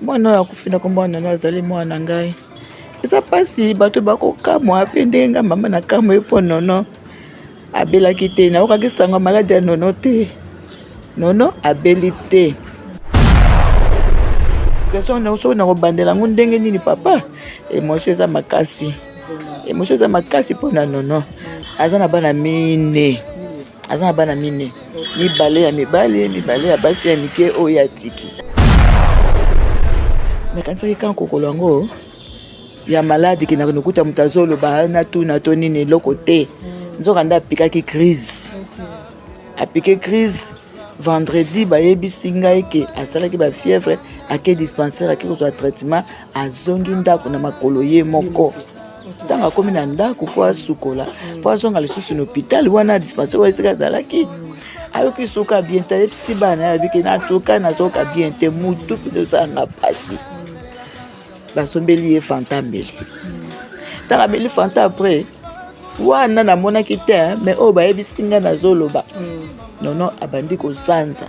Mwana oyo akufi na kombo ya Nono azali mwana na ngai. Eza mpasi bato bakokamwa mpe ndenge nga mama nakamwe mpo Nono abelaki te. Nayokaki sango ya maladi ya Nono te. Nono abeli te. Explication soki nakobandela yango ndenge nini papa, emotion eza makasi. Emotion eza makasi mpo na Nono. Aza na bana mine. Aza na bana mine. Mibale ya mibali, mibale ya basi ya mike oyo atiki. Nakanisaki kaka kokolo yango ya maladi ke nakokuta moto azoloba natuna to nini eloko te. Nzoka nde apikaki crise. Apike crise vendredi bayebisi ngai ke asalaki ba fièvre, ake dispensaire, ake kozwa traitement, azongi ndako na makolo ye moko. Ntango akomi na ndako mpo asukola mpo azonga lisusu na hôpital wana dispensaire wana esika azalaki, ayoki suka bien te, ayebisi bana ye abiki na tuka nazoka bien te, mutu mpenza osalanga mpasi. Basombeli ye fanta ameli. Ntango ameli fanta après wana namonaki te, mais oyo bayebisi ngai nazoloba, Nono abandi kosanza.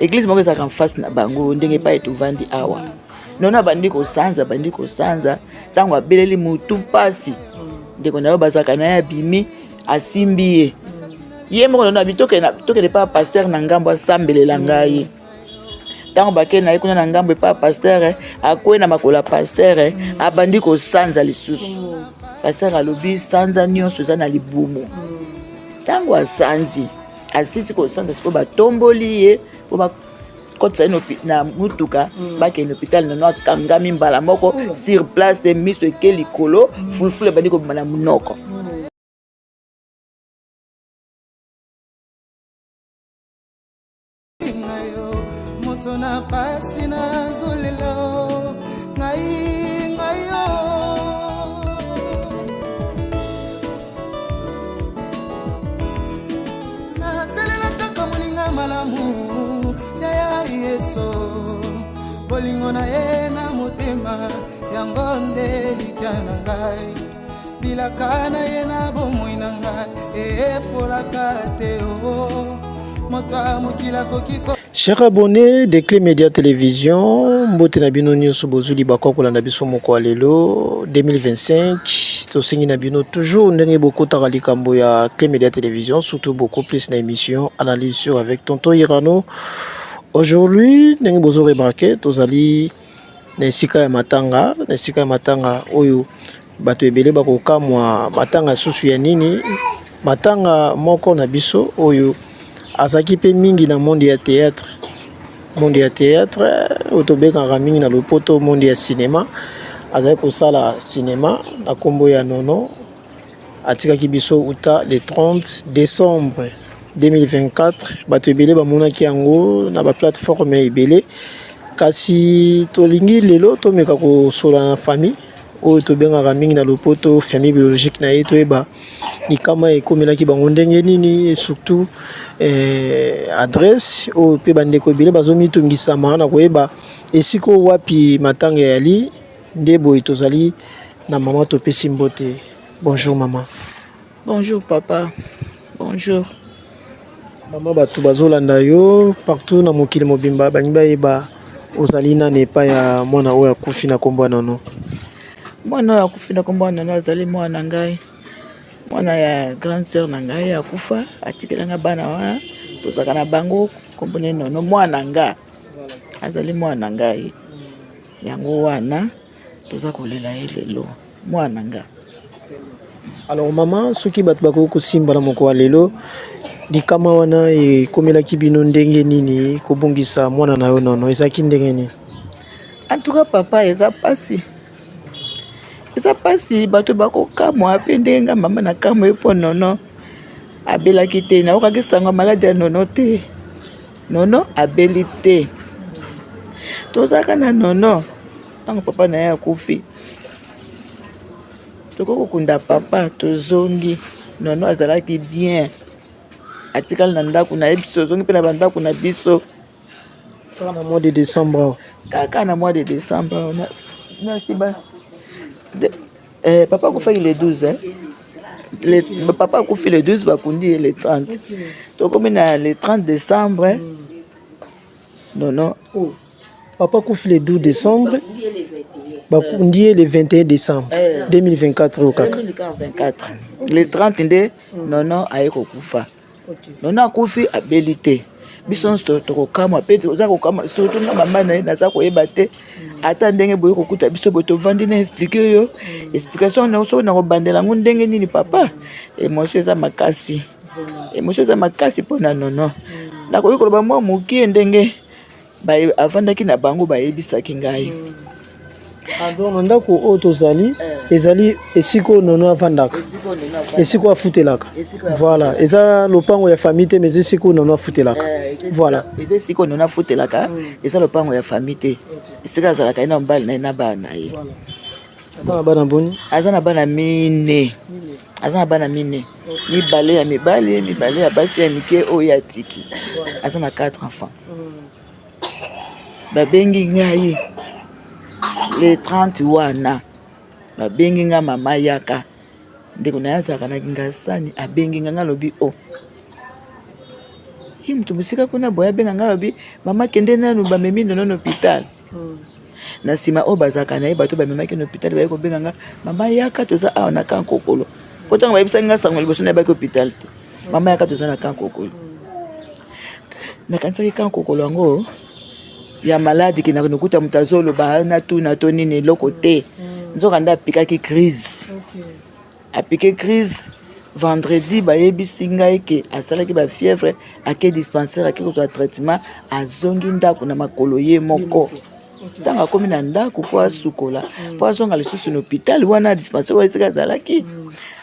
Église moko ezalaka en face na bango ndenge epai tovandi awa. Nono abandi kosanza, abandi kosanza. Ntango abeleli mutu mpasi, ndeko na yo bazalaka na ye abimi, asimbi ye ye moko. Nono abi tokende epai ya pasteur na ngambo asambelela ngai. Ntango bakei na ye kuna na ngambo epai ya pasteur, akwei na makolo ya pasteur, abandi kosanza lisusu. Pasteur alobi sanza nyonso eza na libumu. Ntango asanzi, asisi kosanza, sikoyo batomboli ye po bakotisa ye na mutuka, bakende hôpital. Nono akangami mbala moko sur place, miso eke likolo, fulufulu ebandi kobima na monoko. Moto na pasi nazolela ngai ngai yo. Natelela kaka moninga malamu yaya Yesu, bolingo na ye na motema yango nde likya na ngai, bilaka na ye na bomoi na ngai epolaka te o moto ya mokili akoki. Chers abonnés de Clé Média Télévision, mbote na bino nyonso bozuli bakwa kolanda biso moko ya lelo 2025. Tosengi na bino toujours ndenge bokotaka likambo ya Clé Média Télévision, surtout beaucoup plus na émission Analyse sur avec Tonton Irano. Aujourd'hui, ndenge bozo remarquer, tozali na esika ya matanga, na esika ya matanga oyo bato ebele bakokamwa matanga susu ya nini, matanga moko na biso oyo azalaki mpe mingi na monde ya théâtre, monde ya théâtre oyo tobengaka mingi na lopoto monde ya cinéma. Azalaki kosala cinéma na nkombo ya Nono. Atikaki biso uta le 30 décembre 2024. Bato ebele bamonaki yango na baplateforme ebele, kasi tolingi lelo tomeka kosola na famille oyo tobengaka mingi na lopoto famille biologique na ye, toyeba likama ekomelaki bango ndenge nini, et surtout adresse oyo mpe bandeko ebele bazomitungisama na koyeba esika oyo wapi matanga eyali. Nde boye tozali na mama, topesi mbote. Bonjour mama. Bonjour papa. Bonjour. Mama, bato bazolanda yo partout na mokili mobimba, balingi bayeba ozali nani epai ya mwana oyo akufi na nkombo ya Nono. Mwana oyo akufi na kombo ya Nono azali mwana na ngai, mwana ya grande sœur na ngai. Akufa atikelanga bana wana tozalaka na bango. Kombo na ye Nono, mwana nga, azali mwana na ngai. Yango wana toza kolela ye lelo, mwana nga. Alors mama, soki bato bakoki kosimba na mokolo ya lelo, likama wana ekomelaki bino ndenge nini? Kobongisa mwana na yo Nono ezalaki ndenge nini? En tout cas papa, eza mpasi, eza mpasi. Bato bakokamwa mpe ndenge nga mama nakamwe mpo Nono abelaki te. Nayokaki sango ya maladi ya Nono te. Nono abeli te. Tozalaka na Nono. Ntango papa na ye akufi, tokoki kokunda papa, tozongi. Nono azalaki bien, atikali na ndako na ye. Biso tozongi mpe na bandako na biso. Kaka na mois de décembre awa? Kaka na mois de décembre na nsima papa akufaki le 12, eh? Papa akufi le 12, bakundi ye le 30. Tokomi na le 30 décembre, Nono. Oh. Papa akufi le 12 décembre, bakundi ye le 21 décembre 2024 oyo kaka. 2024, le 30 nde Nono aye kokufa. Nono akufi, abeli te. Biso nyonso tokokamwa mpe oza kokamwa, surtout nga mama na ye, naza koyeba te ata ndenge boye kokuta biso boye tovandi na expliquer oyo explication na soki na kobandela yango ndenge nini. Papa, émotion eza makasi, émotion eza makasi mpona Nono. Nakoki koloba mwa mokie ndenge avandaki na bango, bayebisaki ngai. Donc na ndako oyo tozali, ezali esika oyo Nono avandaka, esika oyo afutelaka. Voilà, eza lopango ya famille te, mais eza esika oyo Nono afutelaka. Voilà. Eza esika oyo Nono afutelaka, eza lopango ya famille te. Esika azalaka ye na mobali na ye na bana na ye. Aza na bana boni? Aza na bana mine, aza na bana mine: mibale ya mibali, mibale ya basi ya mike oyo atiki. Aza na 4 enfants. Babengi ngai le 30 wana, babengi nga: "Mama, yaka." Ndeko na ye azalaka na Ngasani, abengi nga. Nga alobi o ye moto mosika kuna boye, abenga nga, alobi: "Mama, kende nanu, bamemi Nono na hôpital." Na nsima oyo bazalaka na ye, bato bamemaki na hôpital, baye kobenga nga: "Mama, yaka, toza awa na camp Kokolo." Po ntango bayebisaki nga sango liboso, nayebaki hôpital te. "Mama, yaka, toza na camp Kokolo." Nakanisaki camp Kokolo yango ya maladi, kendaka nokuta moto azoloba natuna to nini, eloko te. Nzoka nde apikaki crise, apike crise vendredi. Bayebisi ngai ke asalaki bafièvre, ake dispensaire, ake kozwa traitement, azongi ndako na makolo ye moko. Ntango akomi na ndako mpo asukola, mpo azonga lisusu na hôpital wana, dispensaire wana esika azalaki,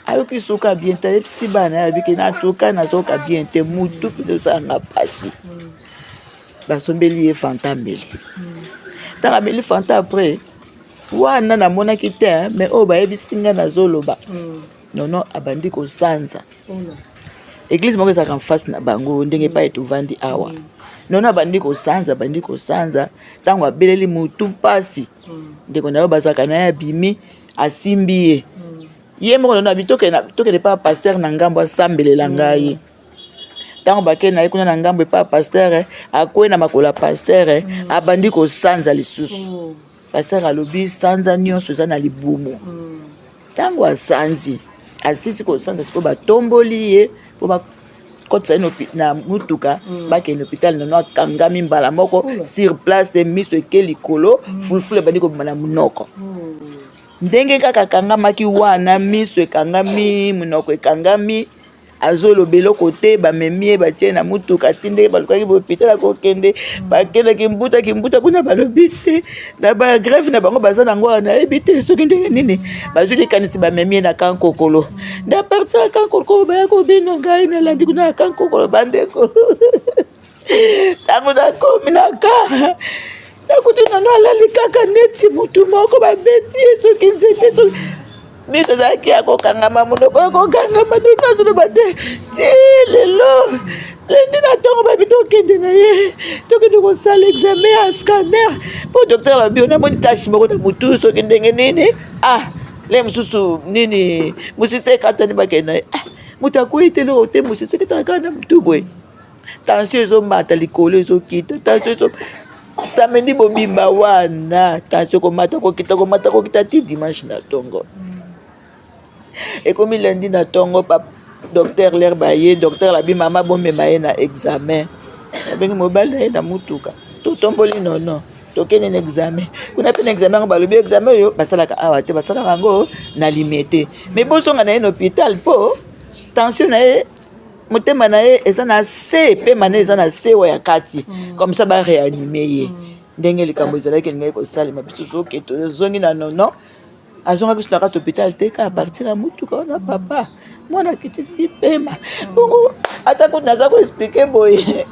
ayoki suka bien te. Ayebisi bana ye, abiki na tuka: "Nazoka bien te, mutu mpe osalanga mpasi." Basombeli ye Fanta, ameli. Ntango ameli Fanta, après wana namonaki te, mais oyo bayebisi ngai nazoloba, Nono abandi kosanza. Église moko ezalaka face na bango, ndenge epai tovandi awa. Nono abandi kosanza, abandi kosanza. Ntango abeleli motu mpasi, ndeko na yo bazalaka na ye abimi, asimbi ye ye moko. Nono abi: "Tokende epa pasteur na ngambo, asambelela ngai." Ntango bakei na ye kuna na ngambo epa pasteur, akwei na makolo ya pasteur, abandi kosanza lisusu. Pasteur alobi: "Sanza nyonso eza na libumu." Ntango asanzi, asisi kosanza, sikoyo batomboli ye mpo bakotisa ye na mutuka, bakende hôpital. Nono akangami mbala moko sur place, miso eke likolo, fulufulu ebandi kobima na monoko. Ndenge kaka akangamaki wana, miso ekangami, monoko ekangami, azoloba eloko te. Bamemi ye, batie na mutuka ti ndenge balukaki bahôpital akokende. Bakendaki mbuta kimbuta kuna, balobi te na bagrève na bango baza nango wana, nayebi te soki ndenge nini bazwi likanisi, bamemi ye na camp Kokolo. Nde à partir ya camp Kokolo, baya kobenga ngai, nalandi kuna na camp Kokolo. Bandeko, ntango nakomi na ka, nakuti Nono alali kaka neti mutu moko babeti ye soki nzete, soki miso ezalaki ya kokangama, monoko ya kokangama. Nono azoloba te ti lelo. Lundi na ntongo, babi tokende na ye, tokende kosala examen ya scanner, mpo docteur alobi: "Onamoni tache moko na motu, soki ndenge nini." Ah, le mosusu nini, mosisa ekatani. Bakende na ye. Ah, moto akwei te, eloko te, mosisa ekatana kaka na motu boye. Tension ezomata likolo, ezokita, tension ezo samedi mobimba wana, tension komata, kokita, komata, kokita, ti dimanche na ntongo. Ekomi lundi na ntongo, docteur lere baye, docteur labi: "Mama, bomema ye na examen." Abengi mobali na ye na mutuka, totomboli Nono, tokende na examen kuna. Mpe na examen yango, balobi examen oyo basalaka awa te, basalaka yango na Limete, mais bozonga na ye na hôpital mpo tension na ye, motema na ye eza na se, pema na ye eza na se oyo ya kati, comme ça baréanime ye. Ndenge likambo ezalaki, elingaki kosalema, biso soki tozongi na Nono, azongaki so na kati hôpital te, kaka partir ya mutuka wana. Papa, mwana akitisi pema bongo. Ata kutu naza koexpliquer boye,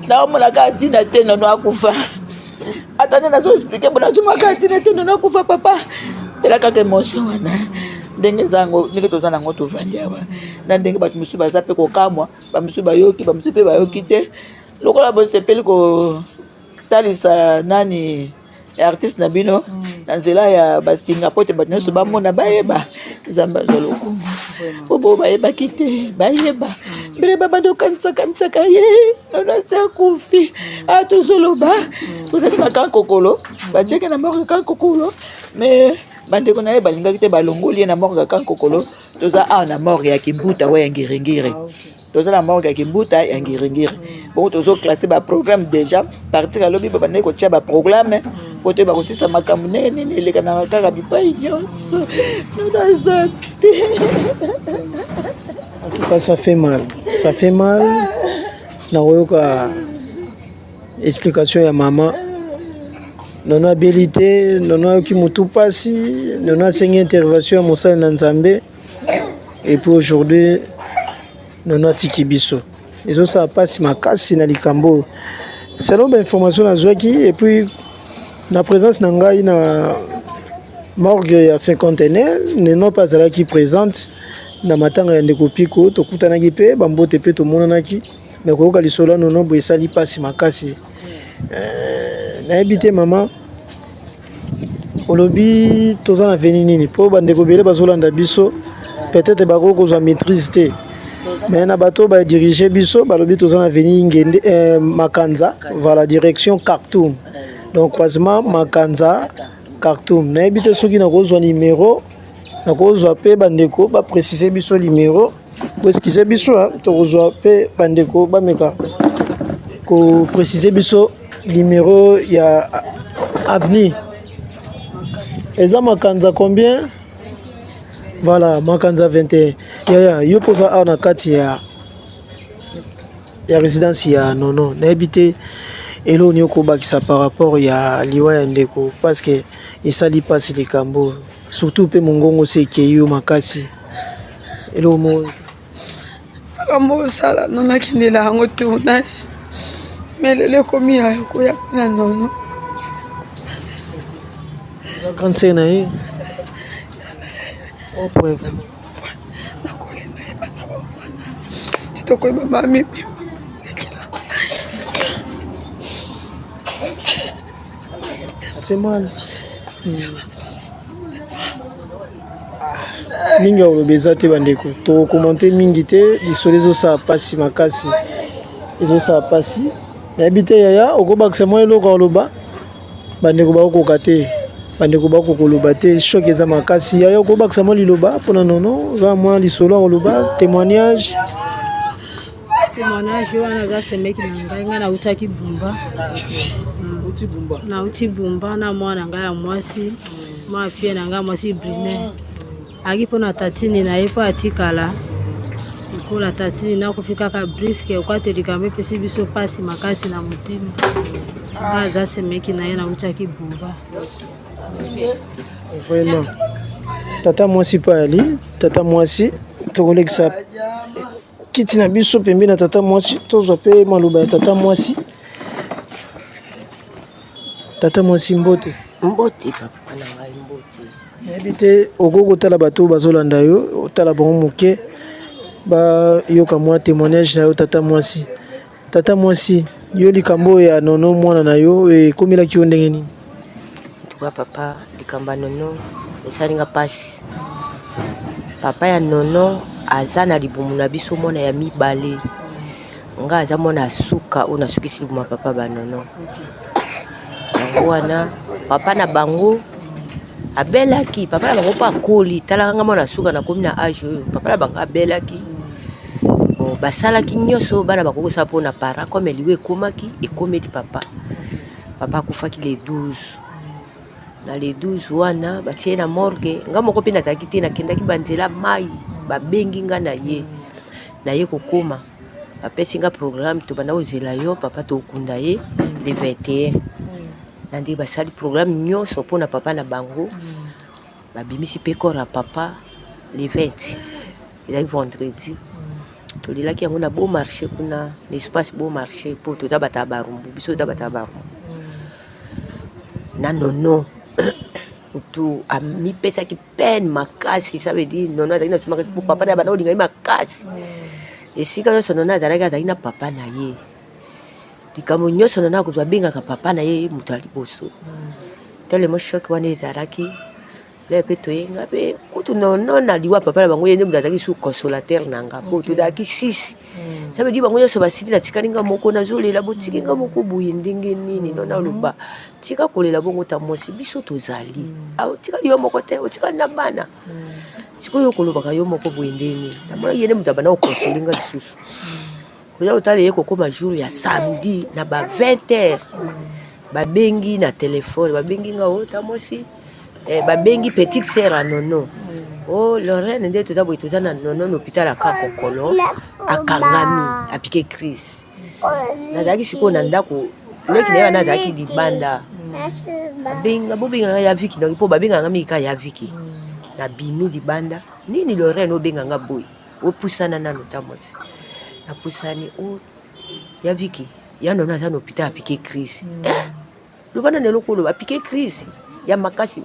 naomonaka ntina te Nono akufa. Ata nde nazo expliquer boye, nazomaka ntina te Nono akufa. Papa, tela kaka émotion wana ndenge eza yango, ndenge toza nango, tovandi awa na ndenge bato mosusu baza mpe kokamwa, bamosusu bayoki, bamosusu mpe bayoki te. Lokola bosepeli kotalisa nani artiste na bino na nzela ya basinga, po te bato nyonso bamona, bayeba. Nzambe azwa lokumu, po bo bayebaki te, bayeba. Mbele babandi okanisakanisaka ye nono asi akufi. A tozoloba tozali na camp Kokolo, batiaki na morgue camp Kokolo, mais bandeko na ye balingaki te, balongoli ye na morgue ya camp Kokolo. Toza awa na morgue ya Kimbuta wa ya Ngiringiri. Toza na morgue ya Kimbuta ya Ngiringiri. Bongo tozoclasse baprogramme déjà partir alobi babandaki kotia baprogramme po toyeba kosisa makambo ndenge nini elekanaka kaka bipai nyonso. Nono aza te. En tout cas, ça fait mal, ça fait mal nakoyoka explication ya mama. Nono abeli te, nono ayoki motu mpasi, nono asengi intervention ya mosali na Nzambe, et puis aujourd'hui nono atiki biso. Ezosala mpasi makasi na likambo oyo, selon bainformation nazwaki. Et puis na présence na ngai na morgue ya Cinquantenaire, Nono mpe azalaki présente na matanga ya ndeko Piko. Tokutanaki mpe bambote mpe tomonanaki, me koyoka lisolo ya Nono boye esali mpasi makasi. Nayebi te, mama, olobi toza na avenue nini? Mpo bandeko ebele bazolanda biso, peut-être bakoki kozwa maîtrise te, mais na bato badirige biso balobi toza na avenue Ngende, Makanza, voilà, direction Khartoum, donc croisement Makanza Khartoum. Nayebi te soki nakozwa numéro, nakozwa mpe bandeko baprécise biso numéro. Boexcuse biso, tokozwa mpe bandeko bameka koprécise biso numéro ya avenue. Eza Makanza combien? Voilà, Makanza 21. Yaya, yo mpoza awa na kati ya résidence ya Nono, nayebi te eloko nini okobakisa par rapport ya liwa ya ndeko, parce que esali mpasi likambo, surtout mpe mongongo se ekei yo makasi. Eloko mo Makambo osala Nono, akendela yango tournage, mais lelo ekomi ya koya mpona Nono. Grande sœur na ye au point. Nakolinga ye bana bamwana ti tokoyeba mami. Ça fait mal. Mingi ya koloba eza te, bandeko, tokokomante mingi te. Lisolo ezosala mpasi makasi, ezosala mpasi. Nayebi te, yaya, okobakisa mwa eloko ya koloba? Bandeko bakokoka te, bandeko bakoka koloba te, choc eza makasi. Yaya, okobakisa mwa liloba mpona Nono? Oza mwa lisolo ya koloba, témoignage? Témoignage wana aza semeki na ngai. Ngai nautaki Bumba. Uti Bumba? Nauti Bumba na mwana ngai ya mwasi, mwa fille na ngai mwasi Brine. Ayaki mpona tatini na ye mpo atikala lokola tatini. Nakufi kaka brusque. Okwate likambo epesi biso mpasi makasi na motema. Ngai aza semeki na ye, nautaki Bumba. Vraiment, tata mwasi mpe ali. Tata mwasi, tokolekisa kiti na biso pembeni na tata mwasi, tozwa mpe maloba ya tata mwasi. Tata mwasi, mbote. Mbote, papa na ngai, mbote. Nayebi te, okoki kotala bato oyo bazolanda yo, otala bango moke, bayoka mwa témoignage na yo, tata mwasi. Tata mwasi, yo likambo oyo ya Nono mwana na yo ekomelaki yo ndenge nini? Tuka papa, likambo ya Nono esalinga mpasi. Papa ya Nono aza na libumu na biso mwana ya mibale. Nga aza mwana ya suka oyo nasukisi libumu ya papa banono. Yango wana papa na bango abelaki. Papa na bango mpo akoli, talaka nga mwana suka, nakomi na age oyo papa na bango abelaki. Bon, basalaki nyonso oyo bana bakoki kosala mpona parent. Comme liwa ekomaki, ekomeli papa. Papa akufaki le 12. Na le 12 wana batie ye na morgue. Nga moko mpe nazalaki te, nakendaki banzela mai, babengi nga na ye. Naye kokóma, bapesi nga programme: tobanda kozela yo papa, tokunda ye le 21. Na nde basali programme nyonso mpona papa na bango. Babimisi mpe corps ya papa le 20, ezali vendredi. Tolelaki yango na Beau Marché kuna, na espace Beau Marché, mpo toza bato ya Barumbu. Biso toza bato ya Barumbu. Na Nono motu amipesaki peine makasi. Ça veut dire Nono azalaki na su makasi, mpo papa na ye banda kolinga ye makasi. Esika nyonso Nono azalaki, azalaki na papa na ye. Likambo nyonso Nono akozwa, abengaka papa na ye moto ya liboso. Telemo choc wana ezalaki le mpe toyenga mpe kutu. Nono na liwa papa na bango, ye nde moto azalaki su consolateur na nga, mpo tozalaki six. Ça veut dire bango nyonso basili, natikali nga moko, nazolela. Botiki nga moko boye ndenge nini? No, naloba tika kolela bongo ta mwasi, biso tozali. Otikali yo moko te, otikali na bana. Sikoyo kolobaka yo moko boye ndenge nini? Namonaki ye nde moto abanda koconsoler nga lisusu. Koya kotala ye, kokóma jour ya samedi na ba 20 heures, babengi na telefone, babengi nga o ta mwasi, babengi petite sœur ya Nono o Lorraine, nde toza boye, toza na Nono na hôpital ya Kakokolo, akangami, apiqué crise. Nazalaki sikoyo na ndako, leki na ye wana azalaki libanda. Abenga, bobenganga ya Viki mpo babenganga mingi kaka ya Viki. Nabimi libanda, nini Lorraine obenganga boye? Opusana nano ta mwasi. Napusani, o ya Viki, ya Nono aza na hôpital, apiqué crise. Loba nano eloko oloba, apiqué crise ya makasi.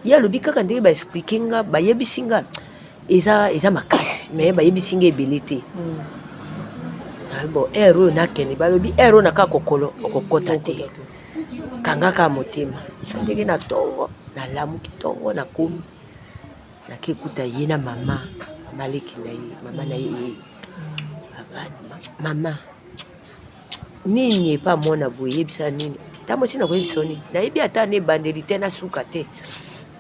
Ye alobi kaka ndenge baexpliquer nga, bayebisi nga eza makasi, mais bayebisi nga ebele te. Bon, heure oyo nakende, balobi heure oyo na kaka kokolo okokɔta te, kanga kaka motema. Ndenge na ntongo nalamuki ntongo, nakomi, nakekuta ye na mama, mama leki na ye, mama na ye ye mama nini epa mwana boye, yebisa nini ntango si nakoyebisa nini, nayebi ata na ebandeli te, nasuka te.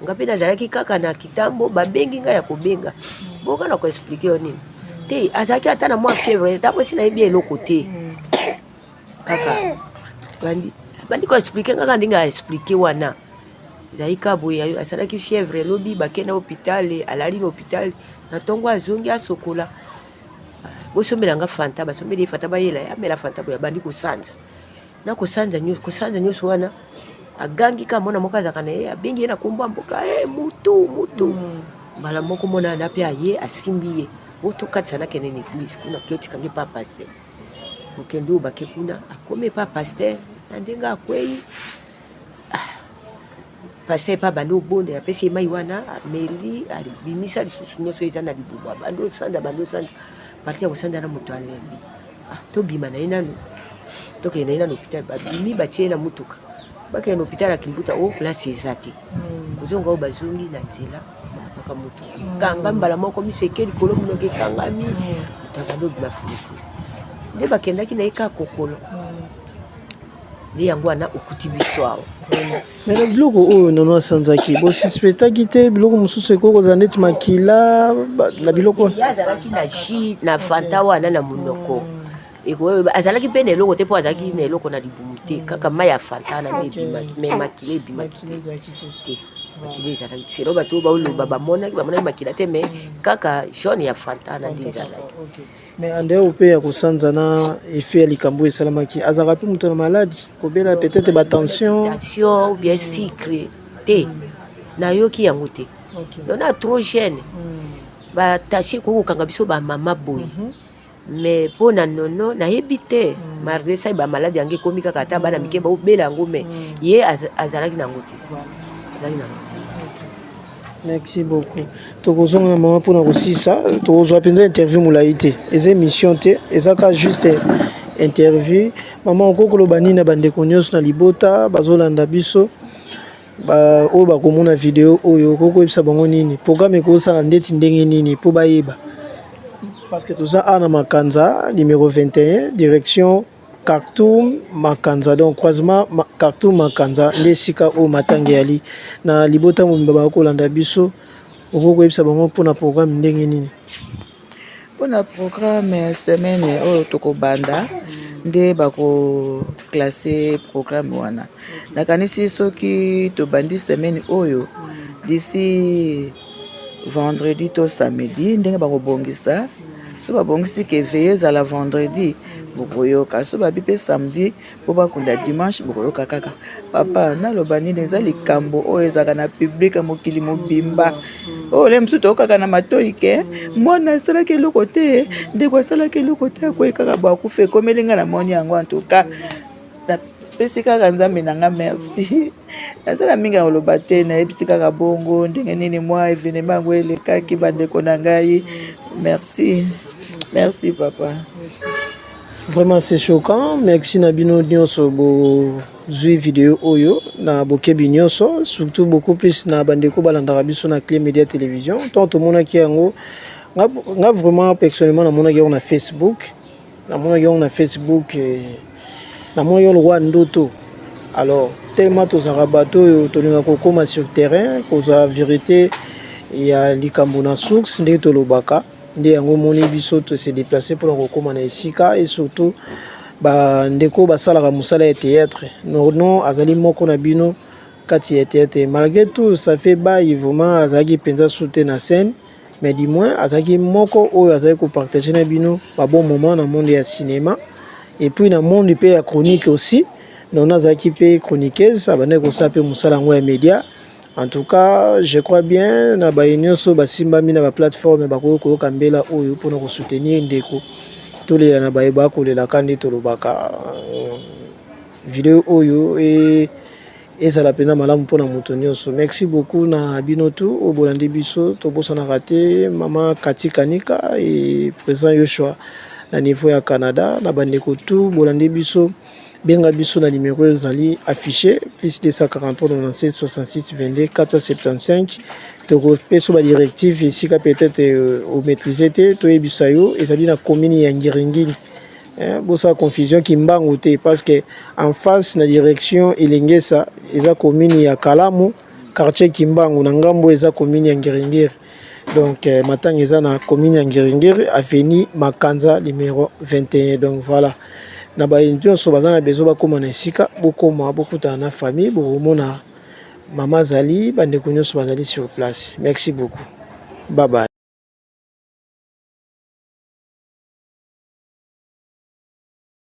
Nga mpe nazalaki kaka na kitambo, babengi ngai ya kobenga boka na koexpliquer yo nini te. Azalaki ata na mwa fièvre, ntango si nayebi eloko te, kaka bandi koexpliquer kaka ndenge aexpliquer wana. Ezalaki kaka boye, asalaki fièvre elobi, bakende na hôpital, alali na hôpital. Na ntongo azongi, asokola, bosombelanga Fanta. Basombeli ye Fanta, bayela ye, amela Fanta boye, abandi kosanza na kosanza kosanza nyonso wana. Agangi kaka, mwana moko azalaka na ye, abengi ye na kombo ya mboka e mutu mutu. Mbala moko mwana wana mpe aye, asimbi ye, otokatisa, nakende na église kuna, kiotikange pa pasteur. Kokende oyo bake kuna, akomi epa pasteur na ndenge akwei. Pasteur epa abandi obondela, apesi ye mai wana, ameli, abimisa lisusu nyonso eza na libumu. Abandi osanza, abandi osanza, parti ya kosanza na moto alembi. Tobima na ye nanu, tokende na ye nanu hôpital. Babimi, batie ye na mutuka, bakende na hôpital ya Kimbuta. O place eza te, kozonga oyo bazongi na nzela kaka moto kanga mbala moko, miso eke likolo, monoko ekangami, moto abandi obima fulufulu. Nde bakendaki na ye kaka kokolo, nde yango wana okuti biso awa. Mais na biloko oyo Nono asanzaki, bosuspectaki te biloko mosusu ekoki kozala neti makila na biloko? Ye azalaki na jus na Fanta wana na monoko, azalaki mpe na eloko te, mpo azalaki na eloko na libumu te, kaka mai ya Fanta wana nde ebimaki, mais makila ebimaki te. Makila ezalaki selo, bato oyo baoloba bamonaki makila te, mais kaka jaune ya Fanta wana nde ezalaki. Mais en dehors mpe ya kosanza na effet ya likambo oyo esalamaki, azalaka mpe moto na maladi kobela, peut-être batension? Tension ou bien sucre te, nayoki yango te. Nona trop jeune, batache ekoki kokanga biso bamama boye, mais mpo na Nono nayebi te. Malgré ça, bamaladi yango ekomi kaka ata bana mike baobela yango, mais ye azalaki nango te, azalaki nango te. Merci beaucoup. Tokozonga na mama mpona kosisa. Tokozwa mpenza interview molai te, eza émission te, eza kaka juste interview. Mama, okoki koloba nini na bandeko nyonso na libota bazolanda biso, oyo bakomona video oyo? Okoki koyebisa bango nini? Programme ekosala ndeti ndenge nini mpo bayeba? Parce que toza awa na Makanza numéro 21, direction Khartoum Makanza, donc croisement Khartoum Makanza nde esika oyo matanga eyali. Na libota mobimba bakolanda biso, okoki koyebisa bango mpona programme ndenge nini? Mpona programme, semaine oyo tokobanda nde bakoclasser programme wana. Nakanisi soki tobandi semaine oyo, d'ici vendredi to samedi, ndenge bakobongisa. So babongisi ke veillée ezala vendredi, bokoyoka. So babi mpe samedi mpo bakunda dimanche, bokoyoka kaka. Papa, naloba nini? Eza likambo oyo ezalaka na public ya mokili mobimba. Oyo le mosusu toyokaka na matoi ke mwana asalaki eloko te, ndeko asalaki eloko te, akwei kaka bo, akufa. Ekomeli ngai, namoni yango. En tout cas, napesi kaka Nzambe na nga merci. Nazala mingi ya koloba te, nayebisi kaka bongo ndenge nini mwa événement yango elekaki. Bandeko na ngai, merci, merci papa. Vraiment, c'est choquant. Merci na bino nyonso bozwi video oyo na bokebi nyonso, surtout beaucoup plus na bandeko balandaka biso na Clé Média Télévision. Ntango tomonaki yango, nga vraiment personnellement namonaki yango na Facebook. Namonaki yango na Facebook, namonaki yango lokola ndoto. Alors tellement tozalaka bato oyo tolingaka kokóma sur terrain, kozwa vérité ya likambo na source, ndenge tolobaka nde yango omoni biso tose déplace mpona kokóma na esika. Et surtout bandeko basalaka mosala ya théâtre, Nono azali moko na bino kati ya théâtre. Malgré tout, ça fait bail vraiment azalaki mpenza su te na scène, mais du moins azalaki moko oyo azalaki kopartage na bino babon moment na monde ya cinéma et puis na monde mpe ya chronique aussi. Nono azalaki mpe chroniqueuse, abandaki kosala mpe mosala yango ya média. En tout cas, je crois bien na baye nyonso basimbami na baplateforme bakoki koyoka mbela oyo mpona kosoutenir ndeko. Tolela na baye bakolelaka nde tolobaka. Video oyo ezala mpenza malamu mpona moto nyonso. Merci beaucoup na bino tu oyo bolandi biso. Tobosanaka te mama Kati Kanika e président Yoshua na niveau ya Canada, na bandeko tu bolandi biso. Benga biso na numéro ezali affiché, +243 97 66 22 475. Tokopesa badirective esika peut-être omaîtrise te, toyebisa yo. Ezali na commune ya Ngiringiri. Bosala confusion Kimbangu te, parce que en face na direction Elengesa eza commune ya Kalamu, quartier Kimbangu. Na ngambo eza commune ya Ngiringiri. Donc matanga eza na commune ya Ngiringiri, avenue Makanza numéro 21. Donc voilà, na baye nyonso baza na besoin bakóma na esika, bokóma, bokutana na famille, bokomona mama azali, bandeko nyonso bazali sur place. Merci beaucoup, bye bye.